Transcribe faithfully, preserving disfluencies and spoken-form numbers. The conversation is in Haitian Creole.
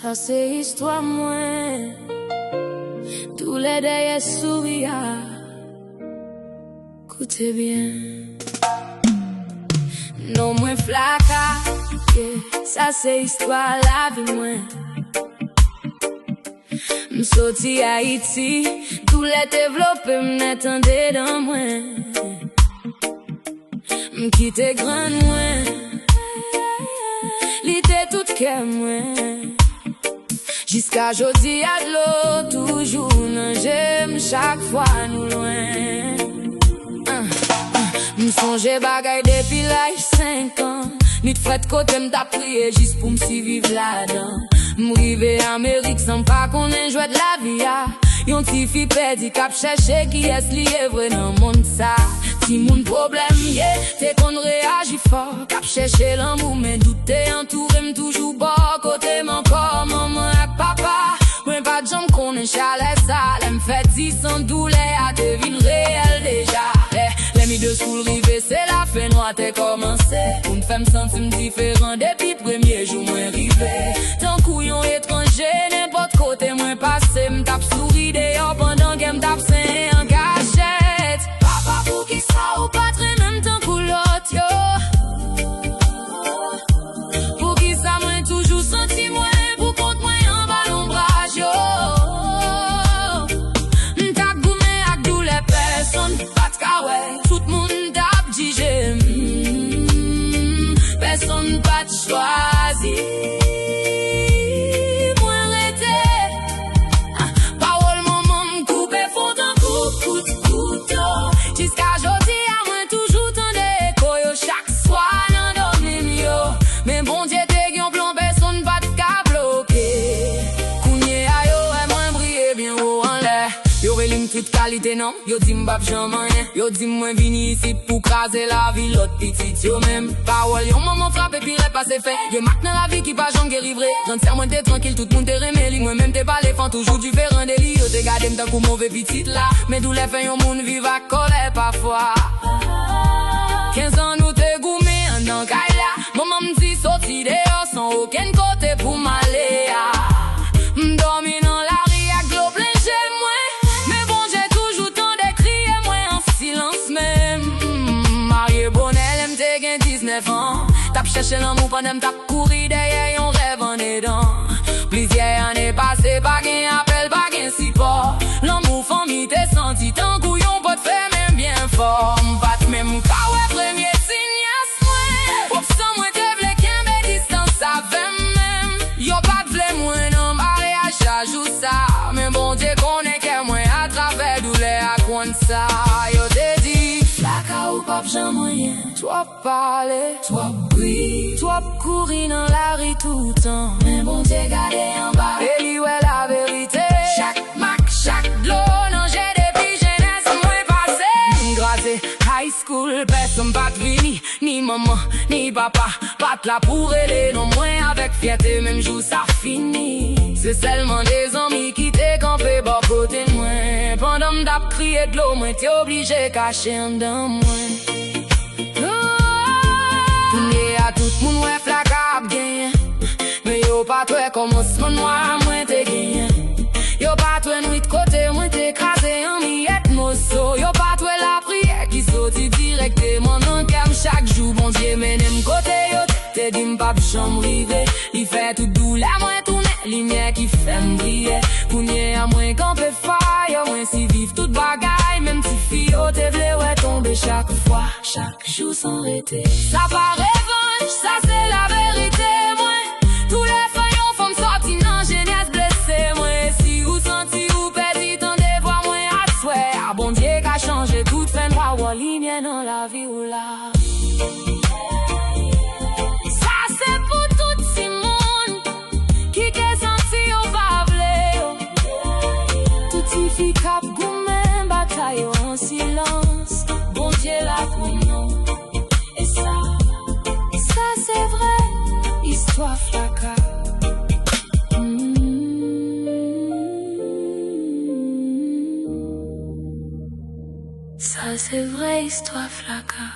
Sa se istwa mwen, doulè dèyè souri a. Koute byen. Non mwen Flaka, yeah, sa se istwa lavi mwen. M soti Ayiti, doulè te vlope m nèt andedan mwen. M kite grann mwen, li te tout kè mwen. Jiska jodi a dlo toujou nan je m chak fwa nou lwen. Uh, uh, m sonje bagay depi laj senk an. Nwit frèt kote m t ap priye jis pou m siviv ladan. M rive Amerik san m pa konnen jwèt lavi a. Yon tifi pèdi k ap chèche kiyès li ye vre nan mond sa. Timoun pwoblèm ye, te konn reyaji fò. K ap chèche lanmou, men dout te antoure m toujou bò kote m ankò. Manman ak papa, mwen pa t janm konnen chalè sa. Lè m fè dis an, doulè a te vin reyèl deja. Lè, lè mi de soul rive, se la fènwa te kòmanse. Moun fè m santi m diferan depi premye jou mwen rive. Tankou yon etranje, nenpòt kote mwen pase, m t ap souri deyò pandan kè m t ap senyen an kachèt. Papa, poukisa ou pa t renmen m tankou lòt yo? Poukisa mwen toujou santi mwen pou kont mwen anba lonbraj yo? M t ap goumen ak doulè pèsonn pa t ka wè. Tout moun t ap jije m. Pèsonn pa t chwazi mwen rete. Pawòl manman m koupe fon tankou kout kouto. Jiska jodi a, mwen toujou tande eko yo chak swa nan dòmi m yo. Men Bondye te gen yon plan, pèsonn pa t ka bloke. Kounye a, yo wè mwen briye byen wo anlè. Yo rele m tout kalite non, yo di m p ap janm anyen. Yo di m mwen vini isit pou kraze lavi lòt pitit yo menm. Pawòl yon manman frape pi rèd pase fè. Gen mak nan lavi ki pa janm geri vre. Grandsè mwen te trankil, tout moun te renmen li. Mwen menm te pa lefan, toujou diferan de li. Yo te gade m tankou move pitit la. Men doulè fè yon moun viv ak kòlè pafwa. Kenz an nou te goumen anndan kay la. Manman m di soti deyò san okenn kote pou m ale a. M dòmi nan lari ak dlo plen je mwen. Men Bondye toujou tande kriye mwen an silans menm. M marye bonè lè m te gen diznèf an. T ap chèche lanmou pandan m t ap kouri dèyè yon rèv andedan. Plizyè ane pase, pa gen apèl, pa gen sipò. Lanmou fanmi te santi tankou yon pòt fèmen byen fò. M pa t menm ka wè premye siy nyès mwen. Pwòp san mwen te vle kenbe distans avè m menm. Yo pa t vle mwen nan maryaj sa jou sa. Men Bondye konnen kè mwen atravè doulè ak wont sa. Yo te di, Flaka, ou p ap janm anyen. Twòp pale, twòp bri, twòp kouri nan lari toutan. Men Bondye gade anba e li wè laverite. Chak mak, chak dlo nan je depi jenès mwen pase. M kraze high school, pèsonn pa t vini, ni manman, ni papa pa t la pou rele non mwen avèk fyète menm jou sa fini. Se sèlman de zanmi ki te kanpe bò kote mwen. Pandan m t ap kriye dlo, mwen te oblije kache anndan mwen. Kounye a tout moun wè Flaka ap genyen. Men yo pa t wè kòmansman nwa mwen te genyen. Yo pa t wè nwit kote mwen te kraze an miyèt moso. Yo pa t wè lapriyè ki soti dirèkteman nan kè m chak jou. Bondye mennen m kote yo te, te di m p ap janm rive. Li fè tout doulè mwen tounen limyè ki fè m briye. Kounye a mwen kanpe fayè, mwen siviv tout bagay. Menm tifi yo te vle wè tonbe chak fwa, chak jou san rete. Sa pa revanj, sa se laverite mwen. Doulè fè yon fanm sòti nan jenès blese mwen. Si ou santi ou pèdi, tande vwa mwen aswè a. Bondye ka chanje tout fènwa, wè limyè nan lavi w la. Sa se pou tout timoun ki te santi yo pa vle yo. Tout tifi k ap goumen batay yo an silans. Bondye la pou nou. E sa, sa se vrè istwa Flaka. Mm. Sa se vrè istwa Flaka.